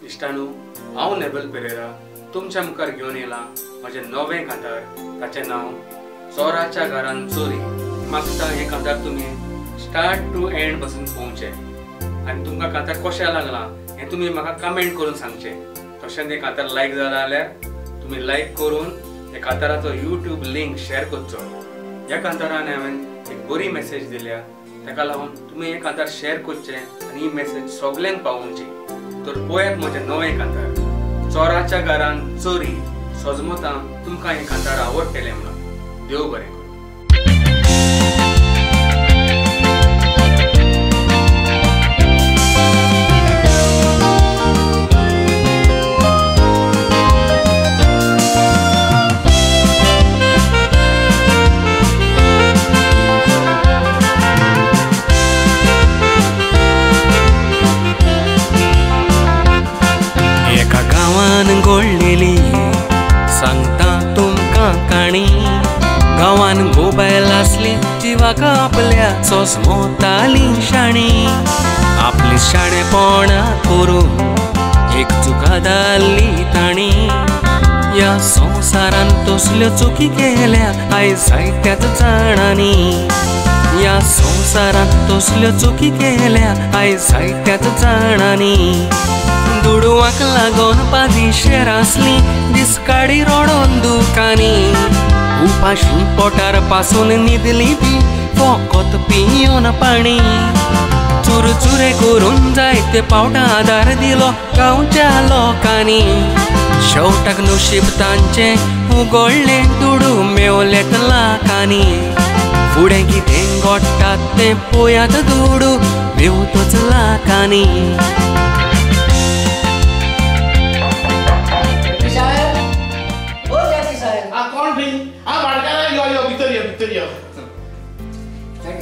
इश्टानू, हांव नेबल पेरेरा तुमच्या मुखार घेवन येयला म्हजें नवें कांतार, ताचें नांव चोराच्या घरान चोरी. मागता हें कांतार तुमी स्टार्ट टू एंड पासून पळोवचें आनी तुमकां कांतार कशें लागलां हें तुमी म्हाका कमेंट करून सांगचें. तशेंच हें कांतार लायक जालां जाल्यार तुमी लायक करून ह्या कांताराचो यूट्यूब लिंक शेअर करचो. ह्या कांतारान हांवें एक बरी मॅसेज दिल्या, ताका लागून तुमी हें कांतार शेअर करचें आनी ही मॅसेज सगल्यांक पावोवची. तर पळयात म्हजें नवें कांतार चोराच्या घरान चोरी. सजमतां तुमकां हें कांतार आवडटलें म्हणून. देव बरें करूं. एका गांवान घोळलेली सांगता तुमकां काणी. गांवान गोबायल आसली जिवाक आपल्या सोसमोताली शाणी. आपली शाणेपणां करून एक चुका धाडली ताणी. ह्या संवसारान तसल्यो चुकी केल्या आयज जायत्याच जाणांनी. ह्या संवसारान तसल्यो चुकी केल्या आयज जायत्याच जाणांनी. दुडवाक लागून पादिशेर आसली दिसकाडी रडोन दुकानी. उपाशी पोटार पासून न्हिदली बी फकत पियोन पाणी. चुरचुरे करून जायते पावटां आदार दिलो गांवच्या लोकांनी. शेवटाक नशीब तांचें उगडलें, दुडू मेवलेत लाखांनी. फुडें कितें घडटा तें पळयात, दुडू मेवतच लाखांनी.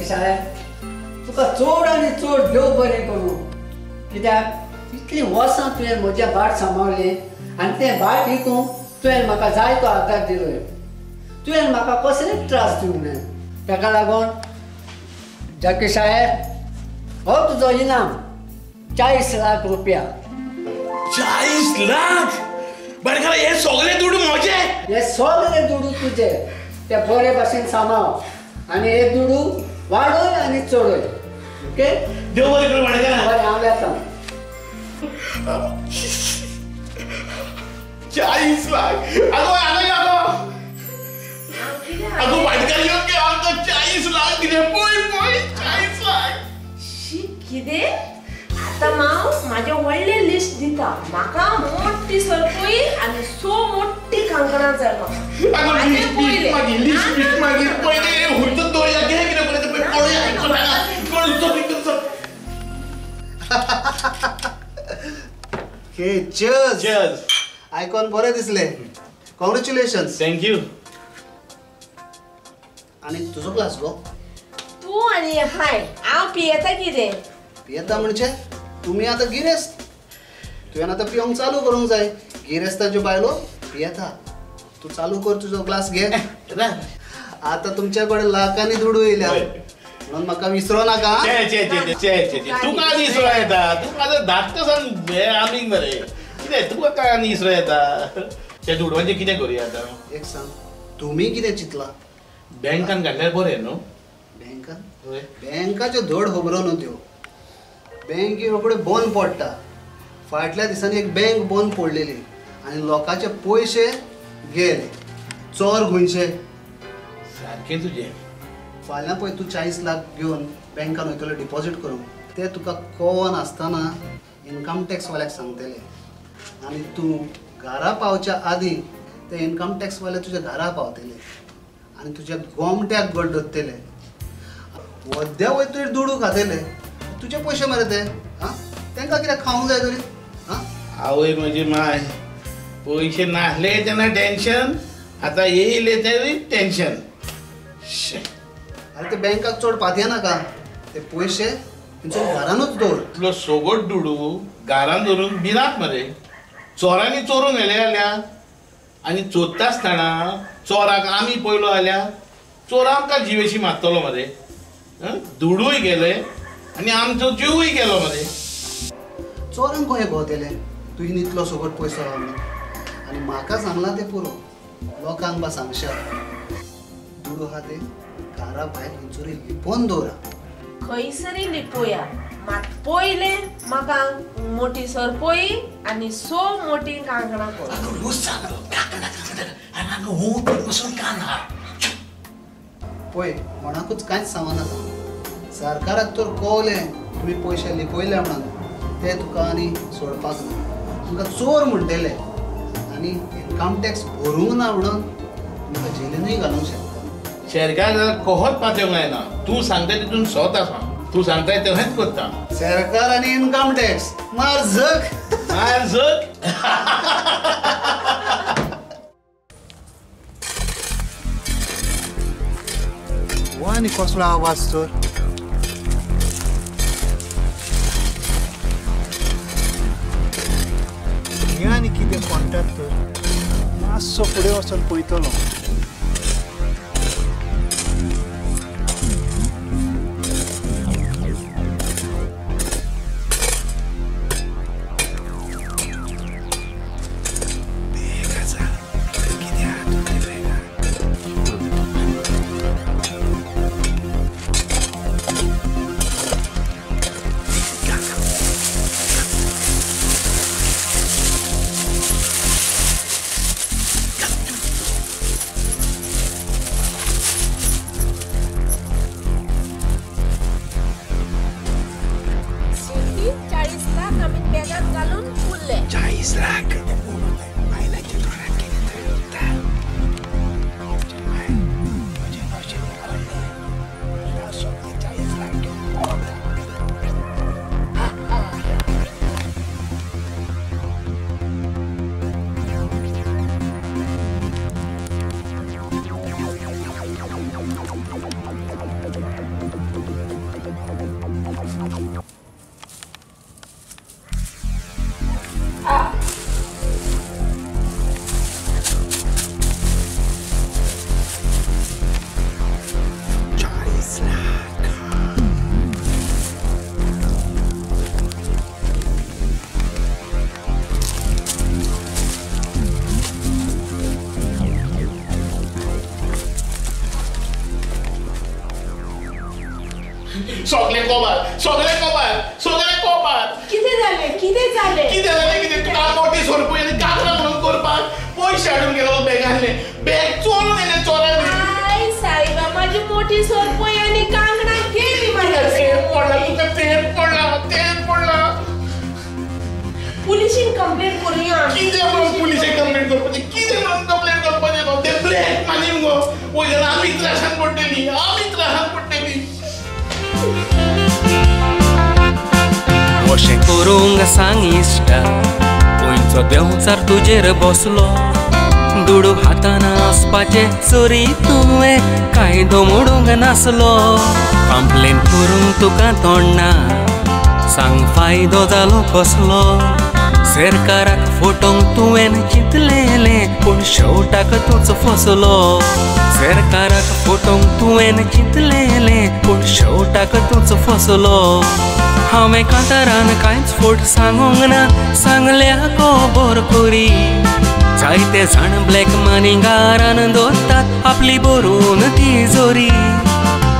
साहेब, तुका चड आनी चड देव बरें करूं, कित्याक इतलीं वर्सां तुवें म्हजें भाट सांबाळ्ळें आनी तें भाट विकूंक तुवें म्हाका जायतो आदार दिलो. तुवें म्हाका कसलेच त्रास दिवंक ना. ताका लागून जाकी साहेब, हो तुजो इनाम 40 लाख रुपया. 40 लाख? भाटकारा, हे सगळे दुडू म्हजे? हे सगळे दुडू तुजे. ते बरे भाशेन सांबाळ आनी हे दुडू वाडोय आनी चडोय. ओके, देव बरें करूं भाटकारा. बरें, हांव येता. 40 लाख. आगो आगो आगो आगो भाटकार येवन गेलो आमकां 40 लाख दिले. पळय पळय 40 लाख. शी, कितें आतां हांव म्हाजें व्हडलें लिस्ट दिता. म्हाका मोटी सरपळी आनी 100 मोटी कांकणां जाय म्हाका. मागीर लिस्ट मागीर पयलीं हुंयचो दोळया कितें कितें पळयता पळय पळोवया. हे चीयर्स. चीयर्स. आयकॉन बरें दिसलें. कॉंग्रॅच्युलेशन्स. Thank you. आनी तुजो क्लास गो? तूं आनी हाय हांव पियेता. कितें पियेता म्हणजे तुमी आतां गिरेस्त, तुवें आतां पिवंक चालू करूंक जाय. गिरेस्ताच्यो बायलो पियेता. तूं चालू कर, तुजो ग्लास घे. आतां तुमच्या कडेन लाखांनी दुडू येयल्या म्हणून म्हाका विसरो नाका. तुका आनी इसरो येता? तूं म्हाजो धाकटो सान हे आमीग मरे. कितें तुका काय आनी इसरो येता? त्या दुडवांचें कितें करुया आतां? एक सांग, तुमी कितें चिंतलां? बँकान घातल्यार बरें न्हू? बँकान? बँकाच्यो धड खबरो न्हू त्यो. बँकी रोखड्यो बंद पडटा. फाटल्या दिसांनी एक बँक बंद पडलेली आनी लोकांचे पयशे गेले. चोर खंयचे? सारकें तुजें. फाल्यां पळय तूं 40 लाख घेवन बँकान वयतलो डिपॉजीट करूंक, ते तुका कळोन आसतना इनकम टॅक्सवाल्याक सांगतले आनी तूं घरा पावच्या आदीं ते इनकम टॅक्सवाले तुज्या घरा पावतले आनी तुज्या गोमट्याक गट धरतले. वद्या वयर तुवें दुडू खातले. तुजे पयशे मरे ते. आं, तांकां कित्याक खावंक जाय तरी? आं, आवय म्हजी माय, पयशे नासले तेन्ना टेन्शन, आतां येयले तरी टेन्शन. आरे ते बँकाक चड पातये नाका. ते पयशे तुमच्या घरानूच दवर. इतलो सोगट दुडू घरान दवरून भिरांत मरे. चोरांनी चोरून व्हेले जाल्यार आनी चोरता आसतना चोराक आमी पयलो जाल्यार चोर आमकां जिवेशी मारतलो मरे. दुडूय गेले आनी आमचो जिवूय गेलो मरे. चोरांक कशें भोंवतलें तुवें इतलो सगट पयसो आहा म्हणून. आनी म्हाका सांगलां तें पुरो, लोकांक बा सांगशात दुडू आहा ते घरा भायर खंयसरूय लिपोवन दवरा. खंयसरी लिपोया, मात पयलें म्हाका मोटी सरपळी आनी 6 मोटी कांकणां पळय. पळय कोणाकूच कांयच सांगनाका. सरकाराक तर कळलें तुमी पयशे लिपयले म्हणून, ते तुका आनी सोडपाक ना. तुमकां चोर म्हणटले आनी इनकम टॅक्स भरूंक ना म्हणून तुमकां जेलीनूय घालूंक शकता. सरकार कोहोत पातयेवंक जायना. तूं सांगता तितून सोत आसा, तूं सांगताय तेंच करता. सरकार आनी इनकम टॅक्स मार झक मार झक. आनी कसलो आवाज तर? हें आनी कितें कोणटात तर? मातसो फुडें वचून पळयतलो. सगळे कोबार, सगळे कोबार, सगळे कोबार. कितें जालें? कितें जालें? कितें जालें? कितें तुका मोटी सरपळी आनी कांकणां म्हणून करपाक पयशे हाडून गेलो बॅगांतले. बॅग चोरून येयलें चोरांनी. I सायबा, म्हाजी मोटी सरपळी आनी कांकणां गेली. तुका तेल पडला, तुका तेल पडला, तेल पडला. पुलिशीन कंप्लेन करुया. कितें म्हणून पुलिशेक कंप्लेन करपाचें? कितें म्हणून कंप्लेन करपाचें गो? ते ब्लॅक मनी मुगो वयल्यान आमी त्रासान पडटली, आमी त्रासान पडटली. अशें करूंक सांग इश्टा, खंयचो देंवचार तुजेर बसलो. दुडू हातान आसपाचे चोरी तुवें कायदो मोडूंक नासलो. कंप्लेन करूंक तुका तोंड ना, सांग फायदो जालो कसलो. सरकाराक फटोवंक तुवें चिंतलेलें, पूण शेवटाक तूंच फसलो. सरकाराक फटोवंक तुवें चिंतलेलें, पूण शेवटाक तूंच फसलो. हांवें कांतारान कांयच फट सांगूंक ना, सांगल्या खबर करी. जायते जाण ब्लॅक मनी घरान दवरतात आपली भरून तिजोरी.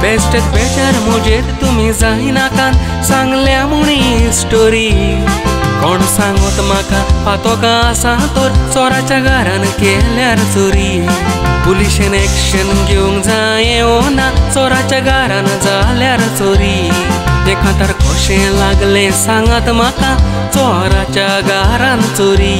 बेस्ट बेजार म्हजेर तुमी जायनाकात, सांगल्या म्हूण स्टोरी. कोण सांगत म्हाका पातोका आसा तर चोराच्या घरान केल्यार चोरी. पुलिशेन एक्शन घेवंक जाय ओ ना, चोराच्या घरान जाल्यार चोरी. ते खातार कशें लागलें सांगात म्हाका, चोराच्या घरान चोरी.